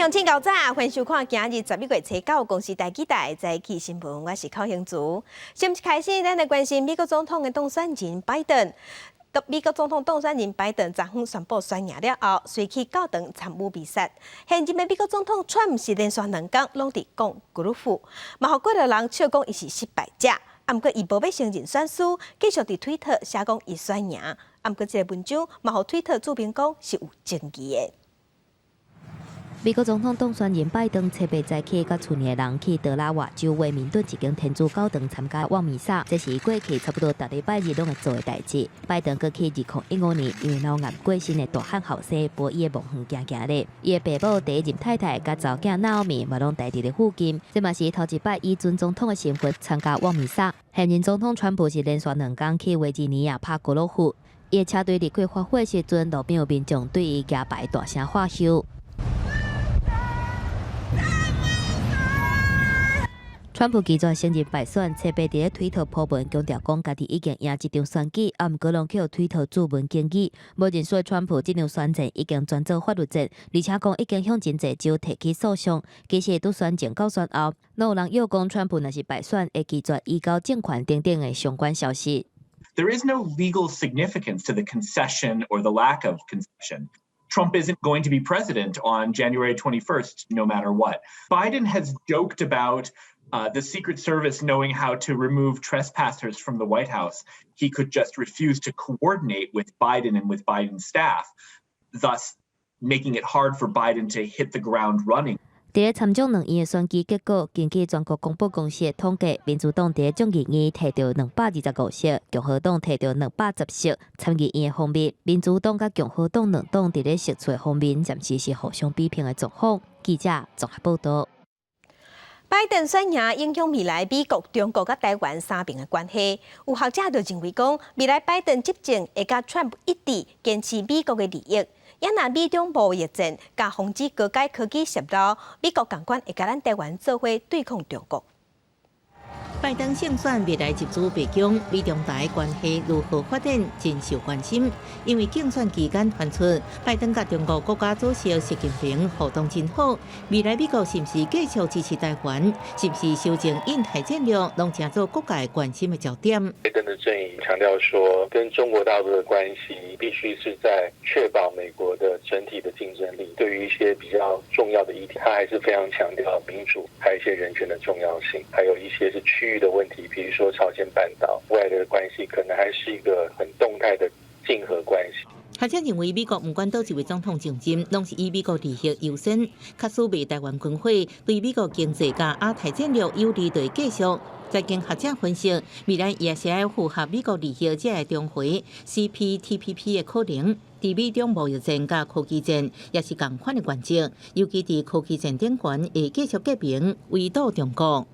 鄉親𠢕早，歡迎收看今日11月初9公視台語台早起新聞，我是寇興竹。先一開始，咱來關心美國總統的當選人拜登。美國總統當選人拜登昨昏宣布選贏了後，隨去教堂參與彌撒。現任的美國總統川普是連續兩工攏佇講高爾夫，嘛予幾若人笑講伊是失敗者。啊，毋過伊無欲承認選輸，繼續佇推特寫講伊選贏。啊，毋過這個文章嘛予推特註明講是有爭議的。美國總統當選人拜登初八早起，佮厝內人去德拉瓦州威明頓一間天主教堂參加望彌撒，這是過去差不多逐禮拜日攏會做的代誌。拜登閣去2015年因為腦癌過身的大漢後生陪伊的墓園行行咧，伊的爸母、第一任太太佮查某囝娜奧米嘛攏待佇咧附近。這嘛是頭一擺以準總統的身份參加望彌撒。現任總統川普是連續兩工去維吉尼亞拍高爾夫，伊的車隊離開發火的時陣，路邊有民眾對伊舉牌大聲喝岫。川普拒絕承認敗選，初八佇咧推特鋪文強調講，家己已經贏這場選舉，啊，毋過攏予推特註文檢舉。無認輸川普這場選戰已經轉做法律戰，而且講已經向真濟州提起訴訟。其實拄選前到選後，攏有人臆講川普若是敗選，會拒絕移交政權等等的相關消息。 There is no legal significance to the concession or the lack of concession. Trump isn't going to be president on January 21st, no matter what. Biden has joked about the Secret Service knowing how to remove trespassers from the White House. He could just refuse to coordinate with Biden and with Biden's staff, thus making it hard for Biden to hit the ground running. 佇咧參眾兩院的選舉結果，根據全國廣播公司的統計，民主黨佇咧眾議院摕著225席，共和黨摕著210席。參議院的方面，民主黨佮共和黨兩黨佇咧席次方面，暫時是互相比拼的狀況。記者綜合報道。拜登選贏影響未來美國、中國佮台灣三邊的關係。有學者就認為講，未來拜登執政會佮川普一致堅持美國的利益。也若美中貿易戰，佮防止高階科技洩露，美國仝款會佮咱台灣做伙對抗中國。拜登勝選未來入主白宮，美中台關係如何發展，真受關心。因為競選期間傳出拜登佮中國國家主席習近平互動真好，未來美國是毋是繼續支持台灣，是毋是修正印太戰略，攏成做各界關心的焦點。拜登的陣營強調說，跟中國大陸的關係必須是在確保美國的整體的競爭力。對於一些比較重要的議題，他還是非常強調民主，還有一些人權的重要性，還有一些是區域的問題，比如說朝鮮半島未來的關係，可能還是一個很動態的競合關係。學者認為，美國毋管佗一位總統上任，攏是以美國利益優先，假使袂台灣軍火，對美國經濟佮亞太戰略有利，就會繼續。財經學者分析，未來也是愛符合美國利益，才會重回 CPTPP 的可能。佇美中貿易戰佮科技戰，也是仝款的原則。尤其佇科技戰頂懸，會繼續結盟圍堵中國。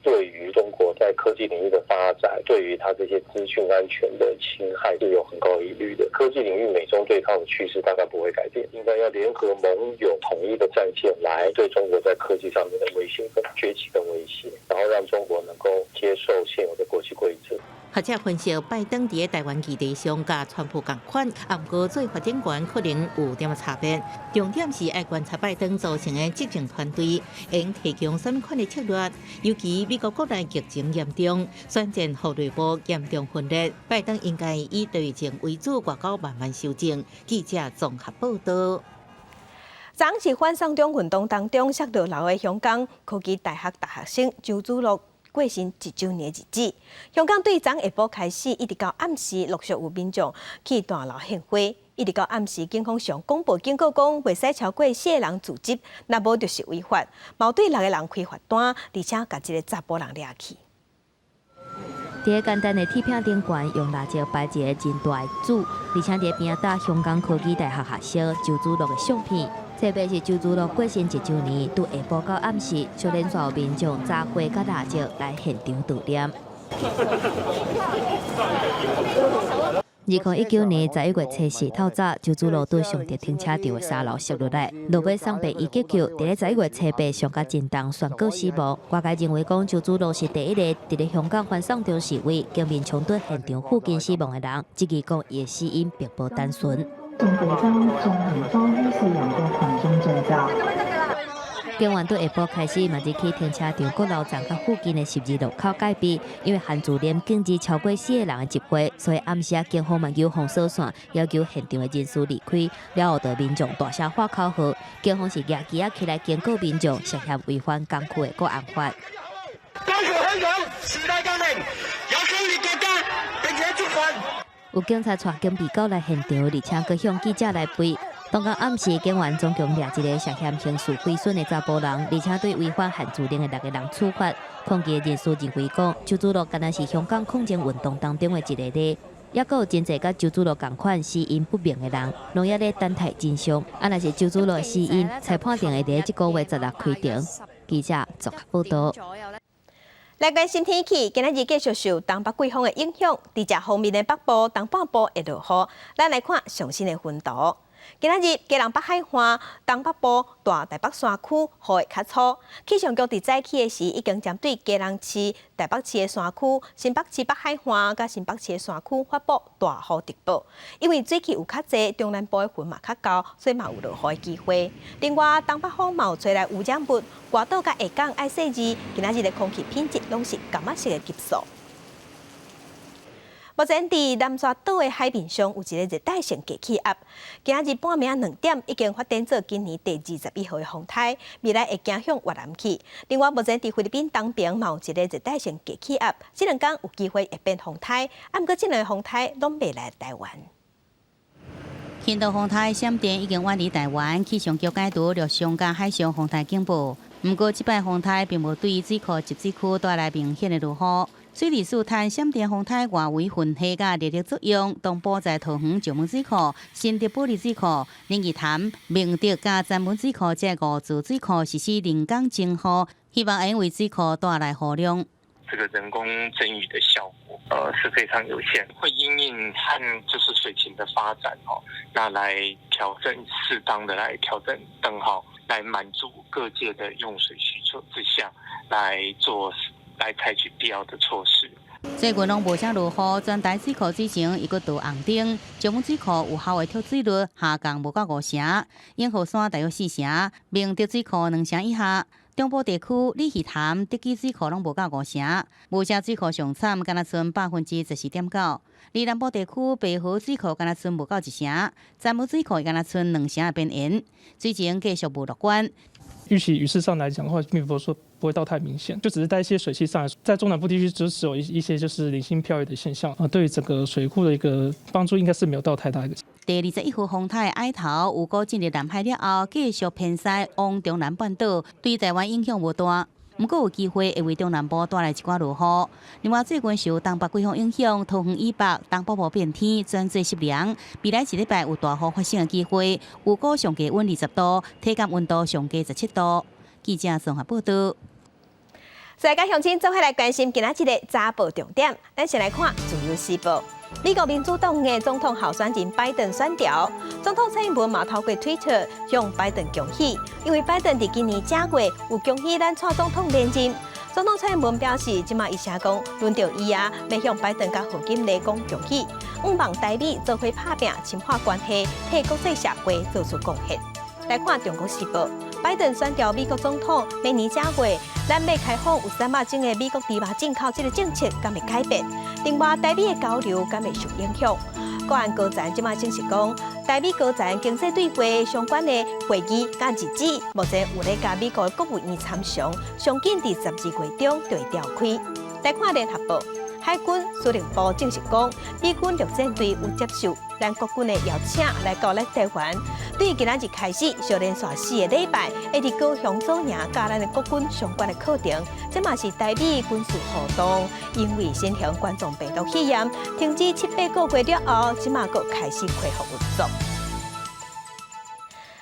對於中國在科技領域的發展，對於它這些資訊安全的侵害是有很高疑慮的。科技領域美中對抗的趨勢大概不會改變，應該要聯合盟友統一的戰線來對中國在科技上面的威脅跟崛起跟威脅，然後讓中國能夠接受現有的國際規則。學者分析，拜登佇台灣議題上佮川普仝款，毋過做法頂懸可能有點仔差別。重點是愛觀察拜登組成的執政團隊，會提供啥物款的策略。尤其美國國內疫情嚴重，選戰予內部嚴重分裂，拜登應該以對戰為主，外交慢慢修正。記者綜合報道。昨是反送中運動當中，摔落樓的香港科技大學大學生周梓樂過身一週年日子。香港對昨下晡開始，一直到暗時，陸續有民眾去大樓獻花，一直到暗時，警方上廣播警告講，袂使超過四個人聚集，若無就是違法。嘛對六個人開罰單，而且共一個查埔人掠去。佇個簡單的鐵片頂懸，用蠟燭擺一个真大的紙，而且佇邊仔香港科技大學學生周梓樂的相片。特別是周梓樂過身一週年，對下晡到暗時，就連續有民眾紮花佮蠟燭來現場悼念。2019年11月初四透早，周梓樂對尚德停車場的三樓摔落來，落尾送病醫急救，佇咧十一月初八傷甲真重，宣告死亡。外界認為講周梓樂是第一個佇咧香港反送中示威、警民衝突現場附近死亡的人，質疑講伊的死因並無單純。中地方中南方是兩個群眾聚集。警員對下晡開始嘛入去停車場閣樓層佮附近的十字路口戒備，因為限聚令禁止超過四個人的集會，所以暗時警方嘛有封鎖線，要求現場的人士離開。了後，就民眾大聲喊口號，警方是舉旗仔起來警告民眾，涉嫌違反港區的國安法。光復香港，時代革命，有分裂國家，並且觸犯。有警察帶警備狗來現場，而且閣向記者來吠。當天暗時，警員總共掠一个涉嫌刑事毀損的查埔人，而且對違反限聚令的六个人處罰。抗議的人士認為講，周梓樂敢若是香港抗爭運動當中的一个例，抑閣有真濟佮周梓樂仝款死因不明的人，攏猶咧等待真相。啊，若是周梓樂的死因，裁判庭會佇這个月16開庭。記者綜合報道。來關心天氣，今仔日繼續受東北季風的影響，佇遮方面的北部、東半部會落雨。咱來看上新的雲圖。今仔日基隆北海岸、東北部、大台北山區雨會較粗。氣象局佇早起的時，已經針對基隆市、台北市的山區、新北市北海岸佮新北市的山區發布大雨特報。因為水汽有較濟，中南部的雲嘛較厚，所以嘛有落雨的機會。另外，東北風嘛有吹來污染物，外島佮下港愛細膩，今仔日的空氣品質攏是柑仔色的級數。目前佇南沙島的海面上有一个熱帶性低氣壓，今仔日半暝2點已經發展做今年第21號的風颱，未來會行向越南去。另外，目前佇菲律賓東邊嘛有一个熱帶性低氣壓，這兩工有機會會變風颱，啊，毋過這兩个風颱攏袂來台灣。輕度風颱閃電已經遠離台灣，氣象局解讀陸上佮海上風颱警報。毋過，這擺風颱並無對水庫集水區帶來明顯的落雨。水利署趁閃電風颱外圍雲系佮熱力作用，東部在桃園石門水庫、新竹埔里水庫、林義潭、明德佮曾文水庫這五座水庫實施人工增雨，希望會為水庫帶來雨量。這個人工增雨的效果，是非常有限，會因應和就是水情的發展哦，那來調整適當的來調整燈號，來滿足各界的用水需求之下，來做來採取必要的措施。最近攏無啥落雨，全台水庫水情已閣到紅燈，石門水庫有效的蓄水率下降無到五成，永和山大約四成，明德水庫兩成以下。中部地區鯉魚潭、竹崎水庫攏無到五成，霧社水庫上慘，敢若賰14.9%。而南部地區白河水庫敢若賰無到一成，曾文水庫敢若賰兩成的邊緣，水情繼續無樂觀。預期雨勢上來講的話，並不是說不會到太明顯，就只是帶一些水汽上來，在中南部地區只有一些就是零星飄雨的現象啊，對於整個水庫的一個幫助，應該是沒有到太大一個。第21號風颱埃頭預估進入南海了後，繼續偏西往中南半島，對台灣影響無大。毋過有機會會為中南部帶來一寡落雨。另外，最近受東北季風影響，桃園以北、東北部變天，轉做濕涼。未來一禮拜有大雨發生的機會，預估上低溫20度，體感溫度上低17度。記者綜合報道。所以，佮鄉親做伙來關心今仔日的早報重點。咱先來看《自由時報》。美國民主黨的總統候選人拜登選著，總統蔡英文嘛透過推特向拜登恭喜，因為拜登佇今年正月有恭喜咱蔡總統連任。總統蔡英文表示，這馬伊寫講，輪著伊啊，欲向拜登佮賀錦麗講恭喜，向望台美做伙拍拚，深化關係，替國際社會做出貢獻。來看《中國時報》，拜登選著美國總統，明年正月，咱欲開放有300種的美國豬肉進口，這个政策敢會改變？另外，台美的交流敢會受影響？國安高層這馬證實講，台美高層經濟對話相關的會議佮日子，目前有咧佮美國的國務院參詳，上緊佇12月中就會召開。來看聯合報，海軍司令部證實講，美軍陸戰隊有接受咱國軍的邀請來到咱台灣，對今仔日開始，小連續4個禮拜，會佇高雄組營教咱的國軍相關的課程。這嘛是台美軍事活動，因為新型冠狀病毒肺炎停止七八個月了後，這馬閣開始恢復運作。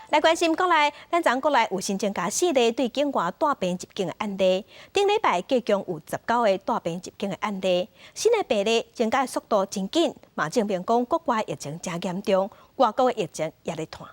來關心國內，咱昨國內有新增加四例對境外帶病入境的案例。頂禮拜計共有19個帶病入境的案例，新的病例增加的速度真緊，嘛證明講國外疫情誠嚴重，外國的疫情也咧湠。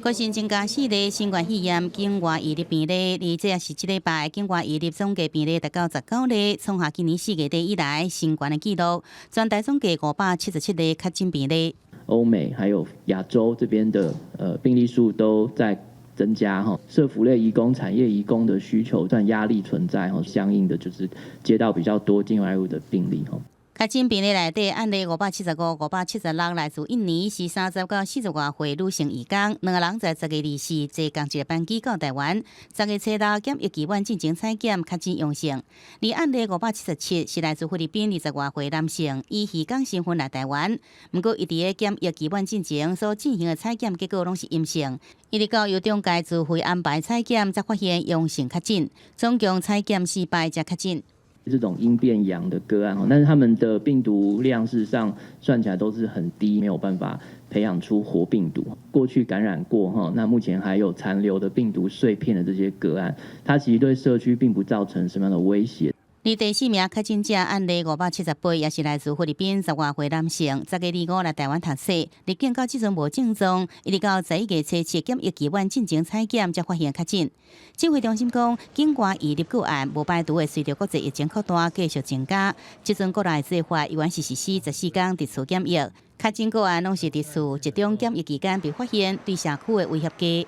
閣新增加四例新冠肺炎境外移入病例，而這也是這禮拜境外移入總計病例達到19例，創下今年4月底以來新懸的紀錄。全台總計577例確診病例。歐美還有亞洲這邊的病例數都在增增加哈，社福類移工、產業移工的需求，但壓力存在哈，相應的就是接到比較多境外移入的病例哈。確診病例內底案例575、576來自印尼，是30到40外歲女性移工，兩個人在10月24坐仝一個班機到台灣，10月初六檢疫期滿進行採檢，確診陽性。而案例577是來自菲律賓20外歲男性，以漁工身份來台灣，毋過伊佇咧檢疫期滿進前所進行的採檢結果攏是陰性，一直到由中介自費安排採檢，才發現陽性確診，總共採檢四擺才確診。這種陰變陽的個案，但是他們的病毒量事實上算起來都是很低，沒有辦法培養出活病毒。過去感染過哈，那目前還有殘留的病毒碎片的這些個案，它其實對社區並不造成什麼樣的威脅。而第四名確診者案例578，也是來自菲律賓10外歲男性，10月25來台灣讀冊，入境到這陣無症狀，一直到11月初七檢疫期滿進行採檢，才發現確診。指揮中心講，境外移入個案無排除會隨著國際疫情擴大繼續增加。這陣國內做法依然是實施14天佇厝檢疫，確診個案攏是佇厝集中檢疫期間被發現，對社區的威脅低。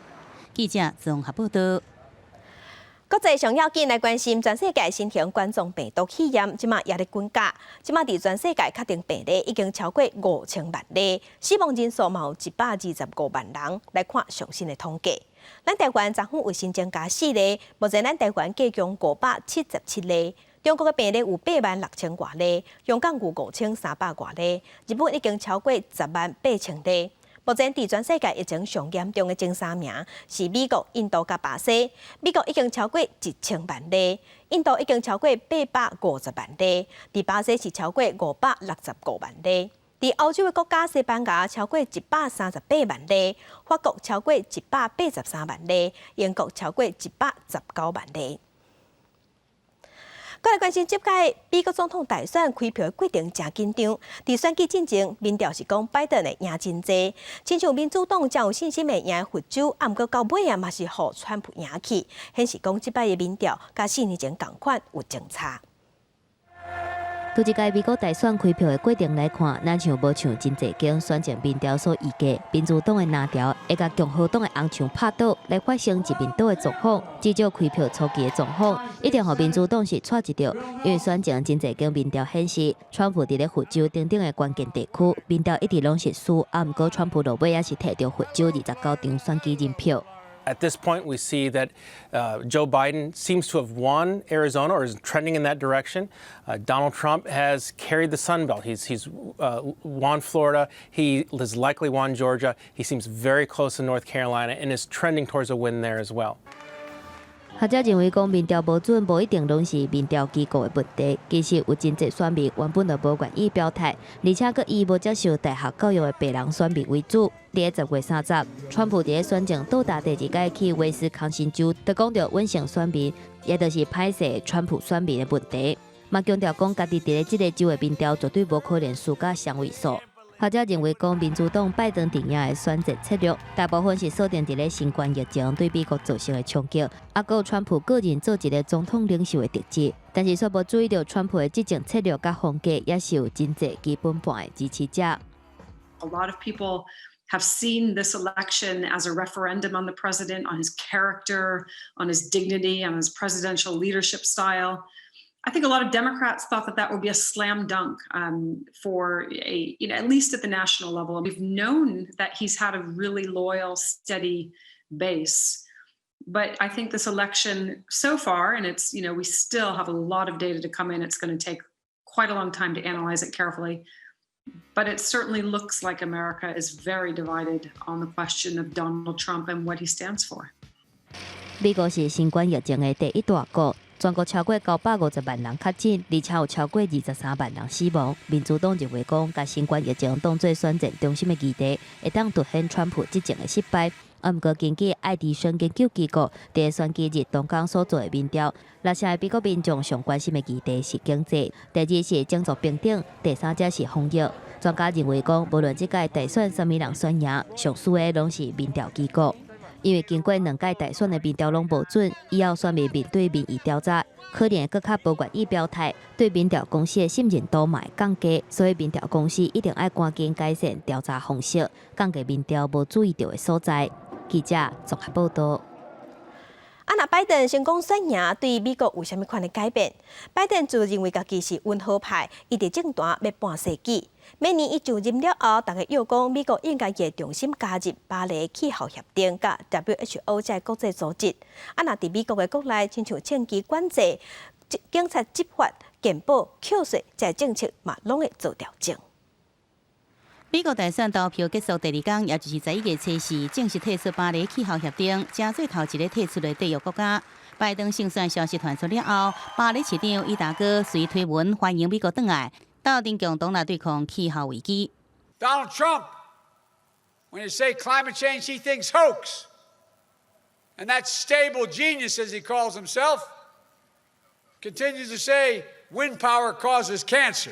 記者綜合報道。國際上要緊來關心全世界新型冠狀病毒肺炎，這馬也咧滾價，這馬佇全世界確定病例已經超過5000萬例，死亡人數嘛有125萬人。來看上新的統計，咱台灣昨昏有新增加四例，目前咱台灣計共577例。中國的病例有8萬6千外例，香港有5300外例，日本已經超過10萬8千例。目前佇全世界疫情上嚴重的前三名是美國、印度佮巴西。美國已經超過1000萬例，印度已經超過850萬例，佇巴西是超過565萬例。佇歐洲的國家西班牙超過138萬例，法國超過183萬例，英國超過119萬例。過來關心這屆美國總統大選開票的過程誠緊張，佇選舉進前，民調是講拜登會贏真濟，親像民主黨誠有信心會贏佛州，啊，毋過到尾啊嘛是予川普贏去，顯示講這擺的民調佮4年前仝款有真差。對這屆美國大選開票的過程來看，若像無像真濟間選前民調所預計，民主黨的藍調會共共和黨的紅牆拍倒，來發生一面倒的狀況。至少開票初期的狀況，一定予民主黨是掣一著，因為選前真濟間民調顯示，川普佇咧佛州等等的關鍵地區，民調一直攏是輸，啊，毋過川普落尾也是提著佛州29張選舉人票。 At this point, we see that Joe Biden seems to have won Arizona or is trending in that direction. Donald Trump has carried the Sun Belt. He's won Florida. He has likely won Georgia. He seems very close in North Carolina and is trending towards a win there as well. 學者認為講民調無準，無一定攏是民調機構的問題。其實有真濟選民原本就無願意表態，而且閣以無接受大學教育的白人選民為主。佇10月30，川普佇咧選前到達第二擺去威斯康辛州，就講著穩性選民，也就是歹勢川普選民的問題，嘛強調講家己佇咧這个州的民調絕對無可能輸甲雙位數。學者認為講民主黨拜登陣營的選戰策略，大部分是鎖定佇咧新冠疫情對美國造成的衝擊，啊，閣有川普個人做一個總統領袖的特質，但是卻無注意著川普的執政策略佮風格，也是有真濟基本盤的支持者。 A lot of people have seen this election as a referendum on the president, on his character, on his dignity, on his presidential leadership style. I think a lot of Democrats thought that that would be a slam dunk for a, you know, at least at the national level. We've known that he's had a really loyal, steady base. But I think this election so far, and it's, you know, we still have a lot of data to come in. It's going to take quite a long time to analyze it carefully. But it certainly looks like America is very divided on the question of Donald Trump and what he stands for. 美國是新冠疫情的第一大國，全國超過950萬人確診，而且有超過23萬人死亡。民主黨認為講，共新冠疫情當做選戰中心的議題，會當凸顯川普執政的失敗。啊，毋過根據愛迪生研究機構佇選舉日當工所做的民調，六成的美國民眾上關心的議題是經濟，第二是種族平等，第三才是防疫。專家認為講，無論這屆大選啥物人選贏，上輸的攏是民調機構。因為經過兩屆大選的民調攏無準，以後選民面對民意調查，可能會閣較無願意表態，對民調公司的信任度嘛會降低，所以民調公司一定愛趕緊改善調查方式，降低民調無注意著的所在。記者綜合報道。啊，若拜登成功選贏，對美國有啥物款的改變？拜登自認為家己是溫和派，伊佇政壇欲半世紀。明年伊就任了後，逐家又講美國應該會重新加入巴黎氣候協定佮 WHO 這國際組織。啊，若佇美國的國內，親像槍支管制、警察執法、健保、扣稅這政策嘛，攏會做調整。美國大選投票結束第二工，也就是11月初四，正式退出巴黎氣候協定，成做頭一个退出的締約國家。拜登勝選消息傳出了後，巴黎市長伊達哥隨推文歡迎美國轉來，鬥陣共同來對抗氣候危機。 Donald Trump, when you say climate change, he thinks hoax. And that stable genius, as he calls himself, continues to say wind power causes cancer.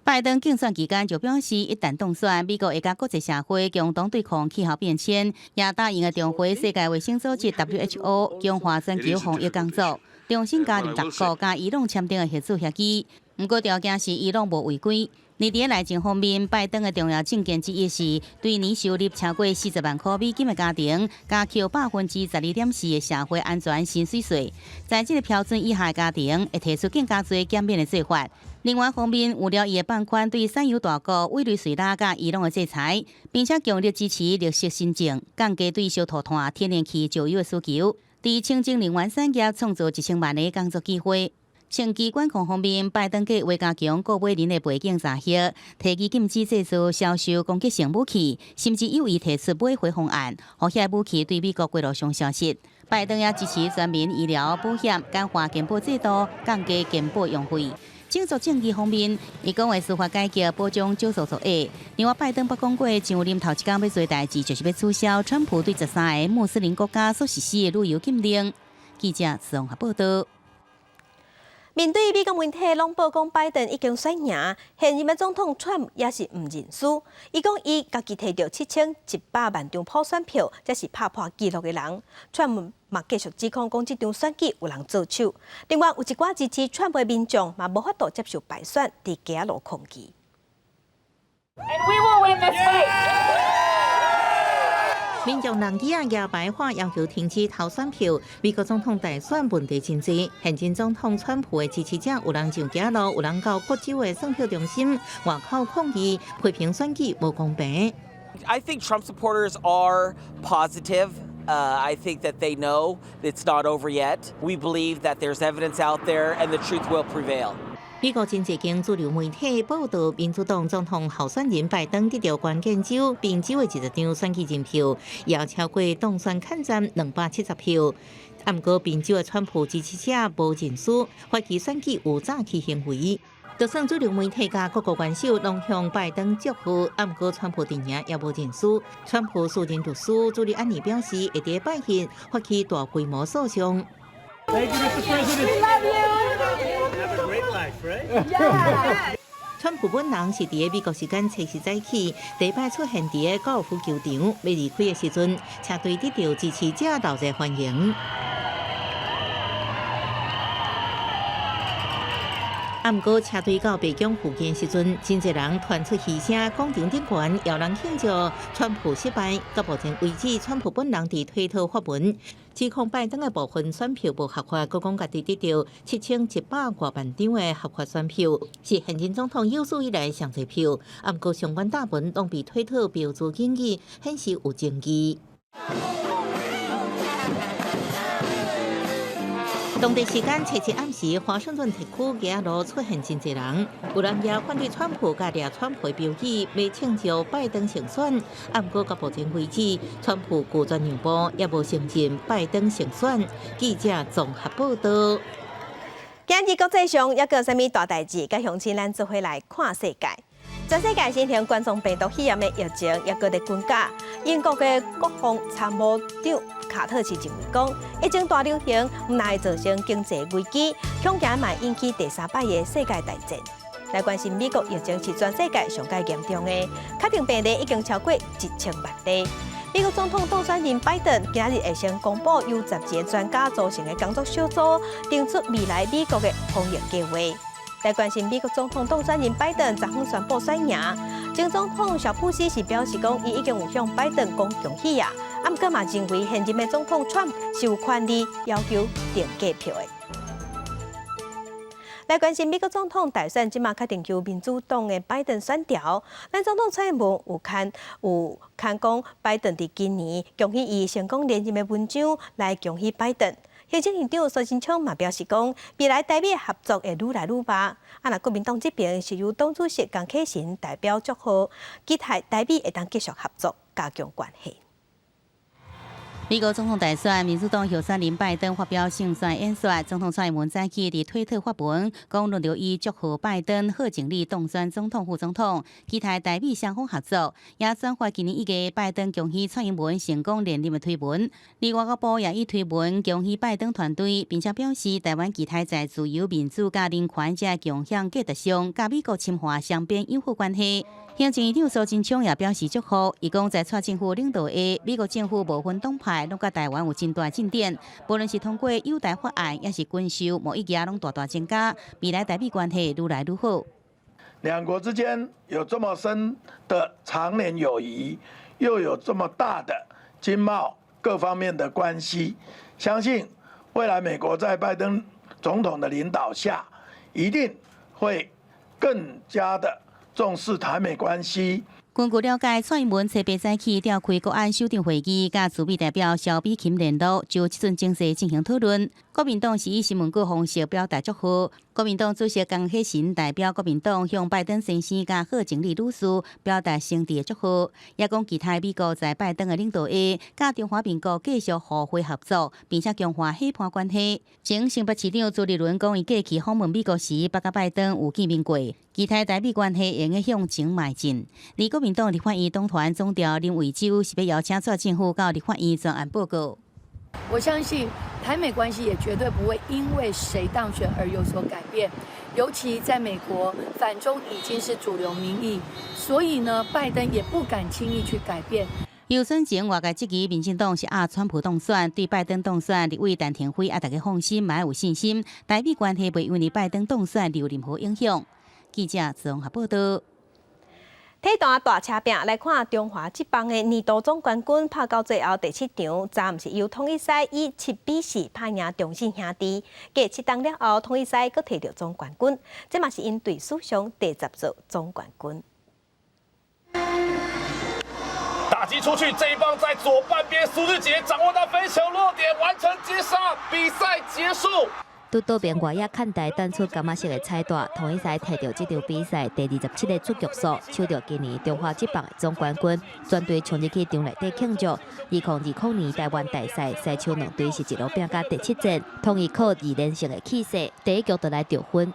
拜登競選期間就表示，一旦當選，美國會佮國際社會共同對抗氣候變遷，也答應會重回世界衛生組織 WHO 強化全球防疫工作，重新加入六國佮伊朗簽訂的核子協議。毋過條件是伊朗無違規。而佇內政方面，拜登的重要政見之一是對年收入超過40萬塊美金的家庭，加扣12.4%的社會安全薪水稅。在這個標準以下的家庭，會提出更加濟減免的做法。另外一方面，為了伊會放寬對產油大國委內瑞拉佮伊朗的制裁，並且強力支持綠色新政，降低對燒塗炭、天然氣、石油的需求，佇清潔能源產業創造1000萬个工作機會。槍支管控方面，拜登計劃加強購買人的背景查核，提議禁止製造、銷售攻擊性武器，甚至有意提出買回方案，予遐武器對美國規路上消失。拜登也支持全民醫療保險，簡化健保制度，降低健保用費。種族正義方面，伊講會司法改革保障少數族裔。另外，拜登捌講過，上任頭一工欲做代誌，就是欲取消川普對13个穆斯林國家所實施的旅遊禁令。記者綜合報道。面對美國媒體攏報講拜登已經選贏，現任的總統川普也是毋認輸。伊講伊家己提著7100萬張普選票，這是拍破紀錄的人。川普嘛繼續指控講這場選舉有人做手。另外有一寡支持川普的民眾嘛無法度接受敗選，佇街仔路抗議。 And we will win this fight. 民眾人機仔舉牌喊要求停止偷選票。美國總統大選問題真濟，現任總統川普的支持者有人上街路，有人到各州的算票中心外口抗議，批評選舉無公平。 I think Trump supporters are positive. I think that they know it's not over yet. We believe that there's evidence out there and the truth will prevail. 美國真濟間主流媒體報導，民主黨總統候選人拜登得著關鍵州賓州的20張選舉人票，也超過當選坎站270票。毋過賓州的川普支持者無認輸，懷疑選舉有詐欺行為。就算主流媒體佮各國元首攏向拜登祝賀，毋過川普陣營也無認輸。川普私人律師朱利安尼表示，會佇拜日發起大規模訴訟。 Thank you, Mr. President. We love you. Have a great life, right? Yeah. 川普本人是佇美國時間初四早起，第一擺出現佇高爾夫球場，欲離開的時陣，車隊得著支持者熱烈歡迎。啊，毋過車隊到白宮附近時陣，真濟人傳出噓聲，廣場頂懸有人慶祝川普失敗。到目前為止，川普本人佇推特發文，指控拜登的部分選票無合法，閣講家己得著7100外萬張的合法選票，是現任總統有史以來上濟票。啊，毋過相關檔文攏被推特標註爭議，顯示有爭議。當地時間初七暗時，華盛頓特區街仔路出現真濟人，有人舉反對川普佮掠川普標語，欲慶祝拜登勝選。啊，毋過到目前為止，川普拒絕讓步，也無承認拜登勝選。記者綜合報道。今日國際上猶閣有啥物大代誌？佮鄉親咱做伙來看世界。全世界新型冠狀病毒肺炎的疫情猶閣佇增加。英國的國防參謀長卡特是認為講，疫情大流行毋但會造成經濟危機，恐驚嘛引起第三擺的世界大戰。來關心美國疫情是全世界上蓋嚴重的，確定病例已經超過1000萬例。美國總統當選人拜登今日會先公布由12个專家組成的工作小組，定出未來美國的防疫計劃。來關心美國總統當選人拜登昨昏宣布選贏，前總統小布希是表示講，伊已經有向拜登講恭喜啊，啊，毋過嘛認為現任的總統川普是有權利要求重計票的。來關心美國總統大選，這馬確定由民主黨的拜登選著。咱總統蔡英文有牽講，拜登佇今年恭喜伊成功連任的文章來恭喜拜登。行政院長蘇貞昌嘛表示講，未來台美合作會愈來愈密。啊，若國民黨這邊是由黨主席江啟臣代表祝賀，期待台美會當繼續合作，加強關係。美國總統大選，民主黨候選人拜登發表勝選演說。總統蔡英文早起佇推特發文，講輪著伊祝賀拜登賀錦麗當選總統、副總統，期待台美雙方合作。也轉發今年1月拜登恭喜蔡英文成功連任的推文。而外交部也以推文恭喜拜登團隊，並且表示台灣期待在自由民主佮人權這共享價值上，佮美國深化雙邊友好關係。行政院長蘇貞昌也表示祝賀，伊講在蔡政府領導下，美國政府無分黨派，攏佮台灣有真大進展。無論是通過友台法案，抑是軍售，貿易額攏大大增加，未來台美關係愈來愈好。兩國之間有這麼深的長年友誼，又有這麼大的經貿各方面的關係，相信未來美國在拜登總統的領導下，一定會更加的重視台美關係。根據了解，蔡英文初八早起召開國安首長會議，佮駐美代表蕭美琴聯絡，就這陣情勢進行討論。國民黨是以新聞稿方式表達祝賀。國民黨主席江啟臣代表國民黨向拜登先生佮賀錦麗女士表達誠摯的祝賀，也講期待美國在拜登的領導下，佮中華民國繼續互惠合作，並且強化伙伴關係。前新北市長朱立倫講，伊過去訪問美國時，捌佮拜登有見面過，期待台美關係會用向前邁進。而國民黨立法院黨團總召林為洲是欲邀請蔡政府到立法院專案報告。我相信台美關係也絕對不會因為誰當選而有所改變，尤其在美國，反中已經是主流民意，所以呢，拜登也不敢輕易去改變。有選前外界質疑民進黨是押川普當選，對拜登當選，立委陳亭妃啊，大家放心，嘛有信心，台美關係袂因為拜登當選而有任何影響。記者綜合報道。體壇大車拼來看，中華職棒的年度總冠軍拍到最後第七場，昨昏是由統一獅以7比4拍贏中信兄弟。過7冬了後，統一獅閣提著總冠軍，這嘛是𪜶隊史上第10座總冠軍。打擊出去，這一棒在左半邊，蘇智傑掌握到飛球落點，完成擊殺，比賽結束。拄倒邊外野看台彈出柑仔色的彩帶，統一獅提著這場比賽第27個出局數，搶著今年中華職棒的總冠軍，全隊衝入去場內底慶祝。2020年台灣大賽獅手兩隊是一路拼到第七戰，統一靠2連勝的氣勢，第一局就來得分。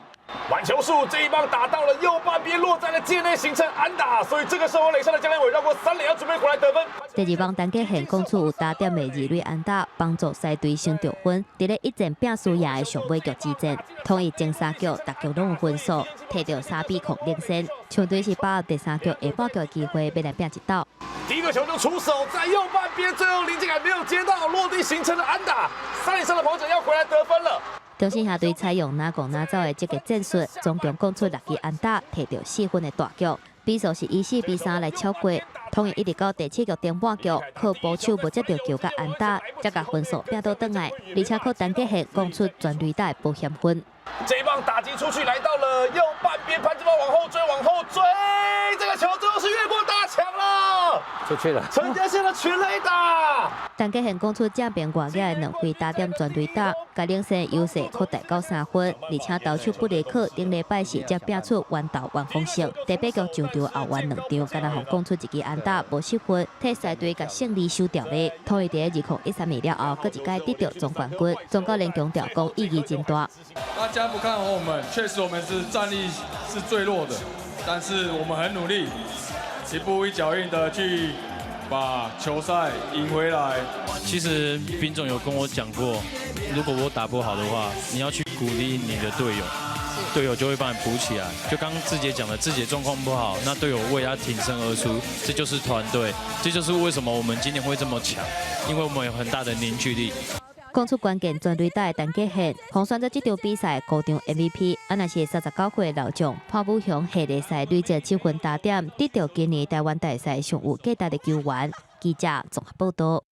晚球數這一棒打到了右半邊，落在了界內形成安打，所以這個時候壘上的江亮偉繞過三壘，要準備回來得分。第二棒陳傑憲攻出有打點的二壘安打，幫助獅隊先得分。佇咧一戰拼輸贏的上尾局之戰，統一前三局逐局攏有分數，提著3比0領先。球隊是把握第三局下半局的機會，欲來拼一鬥。第一個球就出手在右半邊，最後林靖凱沒有接到，落地形成了安打。三壘上的跑者要回來得分了。中信兄弟採用哪攻哪走的積極戰術，總共攻出六支安打，提著4分的大局。比數是以4比3來超過。統一一直到第七局頂半局，靠捕手無接著球佮安打，才共分數拼倒轉來，而且靠陳傑憲攻出全壘打的保險分。這一棒打擊出去，來到了右半邊，潘志邦往後追，往後追，這個球最後是越過大牆了，出去了。陳傑憲的全壘打。陳傑憲攻出正邊外野的兩揮打點全壘打，共領先優勢擴大到3分，而且投手布雷克頂禮拜四才拼出完投完封勝，第八局上場後援兩場，敢若予攻出一支安打，無失分，替獅隊共勝利守牢咧。統一佇2013年了後，閣一擺得著總冠軍。總教練強調講意義真大。大家不看好我們，確實我們是戰力是最弱的，但是我們很努力，一步一腳印的去把球賽贏回來。其實丙總有跟我講過，如果我打不好的話，你要去鼓勵你的隊友，隊友就會幫你補起來。就剛剛志傑講的，志傑狀況不好，那隊友為他挺身而出，這就是團隊，這就是為什麼我們今年會這麼強，因為我們有很大的凝聚力。講出關鍵全壘打的陳傑憲，予選做這場比賽五場 MVP，啊，若是39歲老將潘武雄系列賽累積7分打點，得著今年台灣大賽上有價值的球員。記者綜合報道。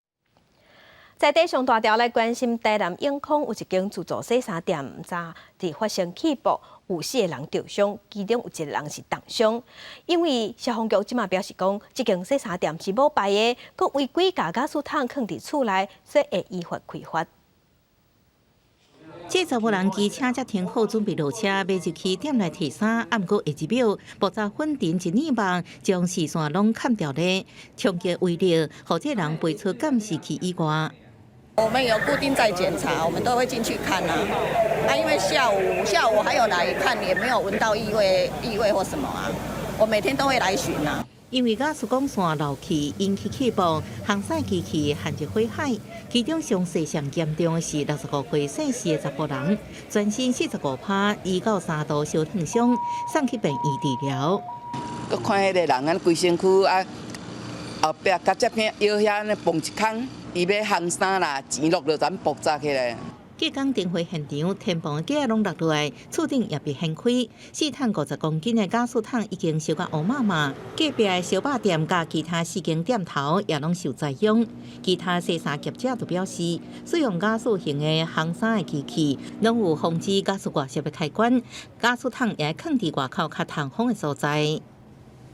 在地上大條來關心台南永康有一間自助洗衫店，昨日發生氣爆，有四個人著傷，其中有一個人是重傷。因為消防局這馬表示講，這間洗衫店是無牌的，閣違規共瓦斯桶囥佇厝內，所以會依法開罰。這查某人騎車才停好，準備落車，欲入去店內提衫，啊，毋過下一秒，爆炸粉塵一粘網，將視線攏崁掉咧，衝擊威力，予這人飛出監視器以外。我們有固定在檢查，我們都會進去看啊。啊，因為下午還有來看，也沒有聞到異味或什麼啊。我每天都會來巡啊。因為瓦斯管線漏氣引起氣爆，烘曬機器陷入火海。其中傷勢上嚴重的是65歲姓施的查埔人，全身45趴2到3度燒燙傷，送去病院治療。閣看彼个人按呢規身軀啊，後壁共這片腰遐按呢蹦一空，伊欲烘衫啦，錢落落全爆炸起來。隔工點火現場，天棚的架攏落落來，厝頂也被掀開。四桶50公斤的瓦斯桶已經燒甲烏麻麻，隔壁的燒肉店佮其他四間店頭也攏受災殃。其他洗衫業者就表示，使用瓦斯型的烘衫的機器，攏有防止瓦斯外泄的開關，瓦斯桶也囥佇外口較通風的所在。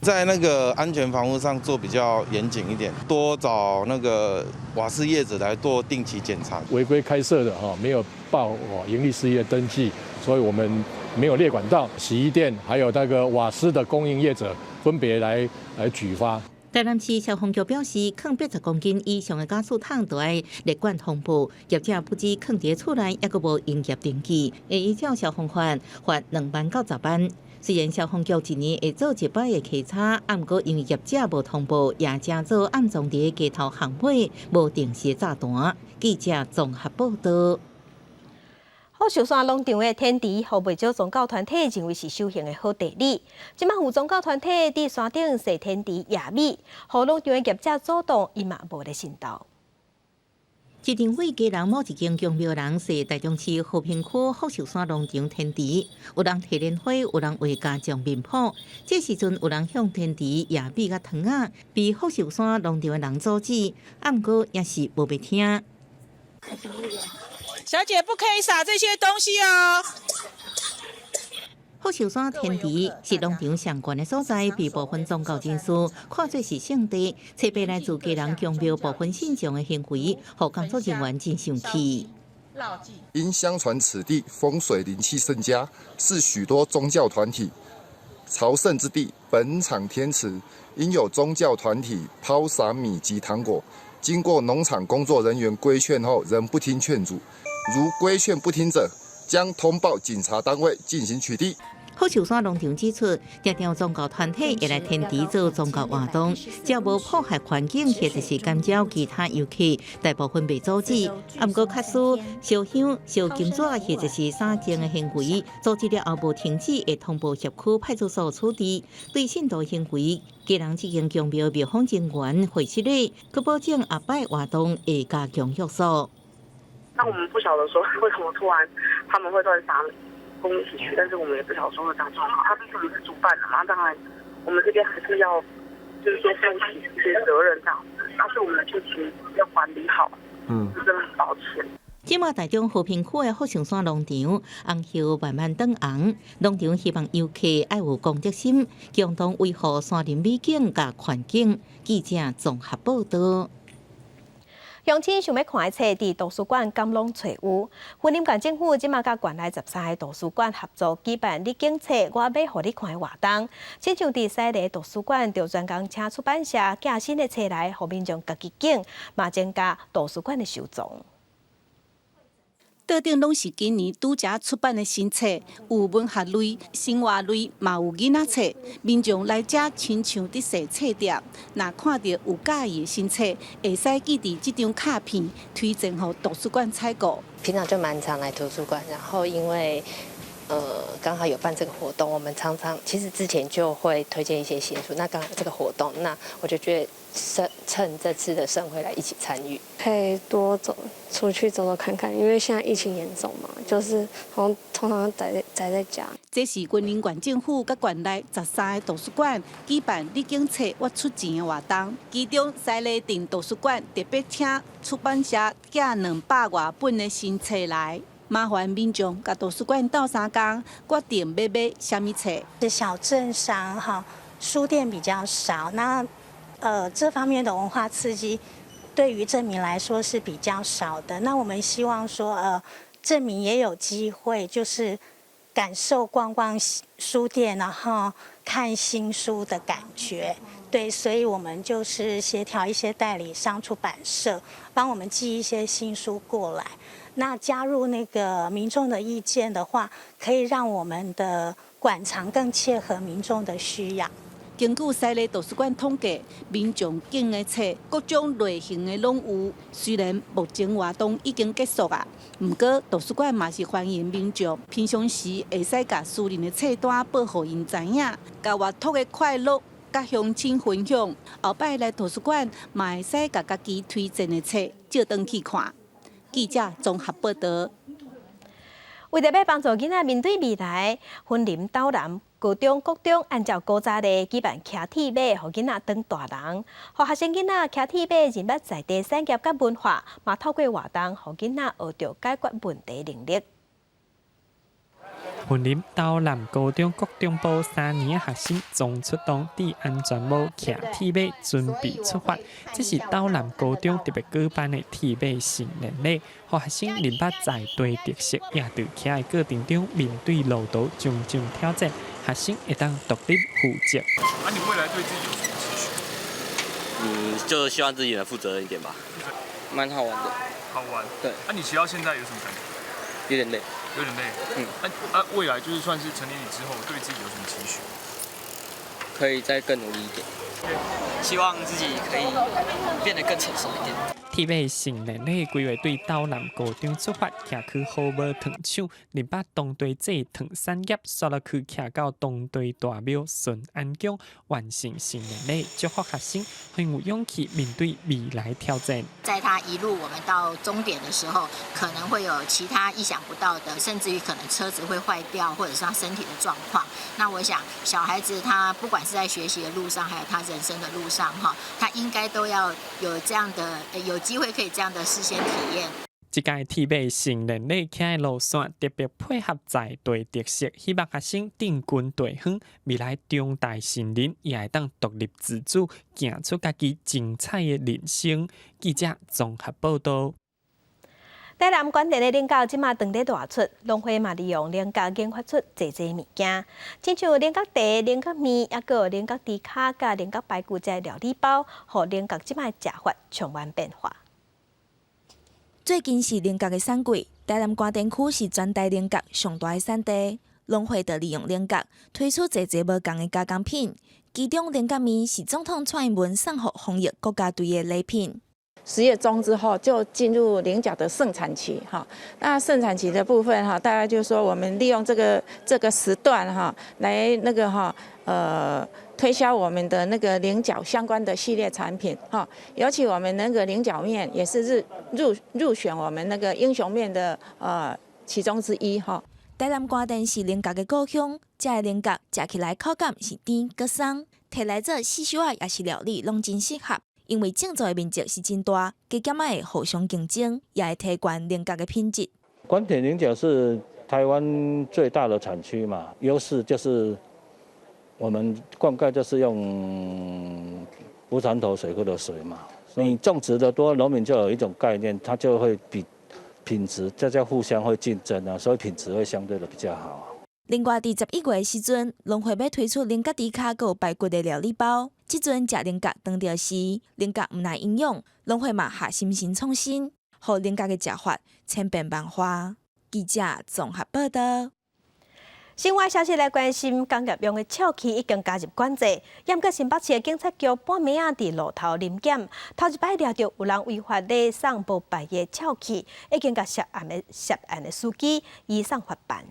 在那個安全防護上做比較嚴謹一點，多找那個瓦斯業者來做定期檢查。違規開設的哈，沒有報營利事業登記，所以我們沒有列管道。洗衣店還有那個瓦斯的供應業者分別來舉發。台南市消防局表示，囥80公斤以上的瓦斯桶都愛列管通報，業者不止囥佇厝內，猶閣無營業登記，會依照消防法罰2萬到10萬。雖然消防局一年會做一擺的稽查，毋過因為業者無通報，也成做暗藏佇街頭巷尾，無定時炸彈。記者綜合報導。福壽山農場的天池，予袂少宗教團體認為是修行的好地理。這馬有宗教團體佇山頂踅天池掖米，予農場的業者阻擋，伊嘛無咧信道。一場為基隆某一間宮廟人踅台中市和平區福壽山農場天池，有人提蓮花，有人畫家將面譜。這時陣有人向天池掖米佮糖仔，被福壽山農場的人阻止，毋過也是無欲聽。小姐，不可以灑這些東西哦。福壽山天池是農場上懸的所在，被部分宗教人士看作是聖地。冊伯來自基隆宮廟部分信眾的行為，予工作人員真生氣。因相傳此地風水靈氣甚佳，是許多宗教團體朝聖之地。本場天池因有宗教團體拋灑米及糖果，經過農場工作人員規勸後，仍不聽勸阻。如規勸不聽者，將通報警察單位進行取締。福壽山農場指出，常常宗教團體會來天池做宗教活動，只要無破壞環境或者是干擾其他遊客，大部分袂阻止。毋過，假使燒香、燒金紙或者是灑金的行為，阻止了後無停止，會通報轄區派出所處置。對信徒行為，基隆這間宮廟廟方人員會失禮，閣保證下擺活動會加強約束。那我們不曉得說為什麼突然他們會亂灑供一起去，但是我們也不曉得說會這樣狀況。他畢竟是主辦的嘛，當然我們這邊還是要，就是說負起一些責任這樣子。但是我們就其要管理好，真的很抱歉。這馬台中和平區的福壽山農場，紅葉慢慢轉紅。農場希望遊客愛有公德心，共同維護山林美景佮環境。記者綜合報導。鄉親想欲看的冊，佇圖書館敢攏揣有。雲林縣政府這馬佮縣內13个圖書館合作舉辦“你揀冊，我買予你看”的活動。親像佇西螺圖書館，就專工請出版社寄新的冊來，予民眾家己揀，嘛增加圖書館的收藏。桌頂攏是今年拄才出版的新冊，有文學類、生活類，嘛有囡仔冊。民眾來遮親像佇踅冊店，若看著有佮意的新冊，會使記佇這張卡片，推薦予圖書館採購。平常就蠻常來圖書館，然後因為剛好有辦這個活動，我們常常其實之前就會推薦一些新書，那剛好這個活動，那我就覺得趁這次的盛會來一起參與，可以多走出去走走看看，因為現在疫情嚴重嘛，就是通常宅在家。這是雲林縣政府佮縣內13個圖書館舉辦你揀冊我出錢的活動，其中西螺鎮圖書館特別請出版社寄200外本的新冊來，麻煩民眾佮圖書館鬥相共，決定欲買啥物冊。小鎮上哈書店比較少，那這方面的文化刺激對於鎮民來說是比較少的。那我們希望說，鎮民也有機會，就是感受逛逛書店，然後看新書的感覺。對，所以我們就是協調一些代理商、出版社，幫我們寄一些新書過來。那加入那個民眾的意見的話，可以讓我們的館藏更切合民眾的需要。根據西螺圖書館統計，民眾揀的冊各種類型的攏有。雖然目前活動已經結束啊，毋過圖書館嘛是歡迎民眾平常時會使共私人的冊單報予𪜶知影，共閱讀的快樂佮鄉親分享。後擺來圖書館嘛會使共家己推薦的冊借轉去看。記者綜合報道。為著欲幫助囡仔面對未來，雲林斗南高中、國中按照古早例舉辦騎鐵馬，予囡仔當大人，予學生囡仔騎鐵馬認捌在地產業佮文化，嘛透過活動，予囡仔學著解決問題能力。雲林斗南高中國中部3年學生總出動，戴安全帽、騎鐵馬，準備出發。這是斗南高中特別舉辦的鐵馬成年禮，予學生認捌在地特色，也佇騎的過程中面對路途種種挑戰，學生會當獨立負責。啊，你未來對自己有什麼期許？嗯，就希望自己能負責任一點吧。蠻好玩的。好玩。對。啊，你騎到現在有什麼感覺？有點累。有點累。嗯。啊，未來就是算是成年禮之後，對自己有什麼期許？可以再更努力一點。希望自己可以變得更成熟一點。鐵馬成年禮規劃對斗南高中出發，騎去好無糖廠，認捌當地製糖產業，煞落去騎到當地大廟順安宮，完成成年禮，祝福學生很有勇氣面對未來挑戰。在他一路我們到終點的時候，可能會有其他意想不到的，甚至於可能車子會壞掉，或者是他身體的狀況。那我想，小孩子他不管是在學習的路上，還有他人生的路上，哈，他應該都要有這樣的有機會可以這樣的事先體驗。這屆鐵馬成年禮騎的路線特別配合在地特色，希望學生進軍地方，未來長大成人也會當獨立自主，行出家己精彩的人生。記者綜合報道。台南關田的菱角這馬當咧大出，農會嘛利用菱角研發出濟濟物件，親像菱角茶、菱角麵，抑閣有菱角豬跤、佮菱角排骨這料理包，予菱角這馬食法充滿變化。最近是菱角的產季，台南官田區是全台菱角上大的產地，農會就利用菱角推出濟濟無仝的加工品，其中菱角麵是總統蔡英文送予防疫國家隊的禮品。10月中之後就進入菱角的盛產期，哈。那盛產期的部分，哈，大概就是說我們利用這個時段，哈，來那個哈，推銷我們的那個菱角相關的系列產品，哈。尤其我們那個菱角麵也是入選我們那個英雄麵的其中之一，哈。台南官田是菱角的故鄉，這个菱角食起來口感是甜閣鬆，提來做四小仔抑是料理，攏真適合。因為種植的面積是真大，加減仔會互相競爭，也會提懸菱角的品質。官田菱角是台灣最大的產區嘛，優勢就是我們灌溉就是用烏山頭水庫的水嘛，你種植的多，農民就有一種概念，它就會比品質，大家互相會競爭啊，所以品質會相對的比較好。另外，佇11月的時陣，農會欲推出菱角豬跤閣有排骨的料理包。這陣食菱角當著是菱角毋但營養，農會嘛下心神創新，予菱角的食法千變萬化。記者綜合報道。新聞消息來關心，工業用的笑氣已經加入管制。毋過新北市的警察局半暝仔佇路頭臨檢，頭一擺掠著有人違法咧送無牌的笑氣，已經共涉案的司機移送法辦。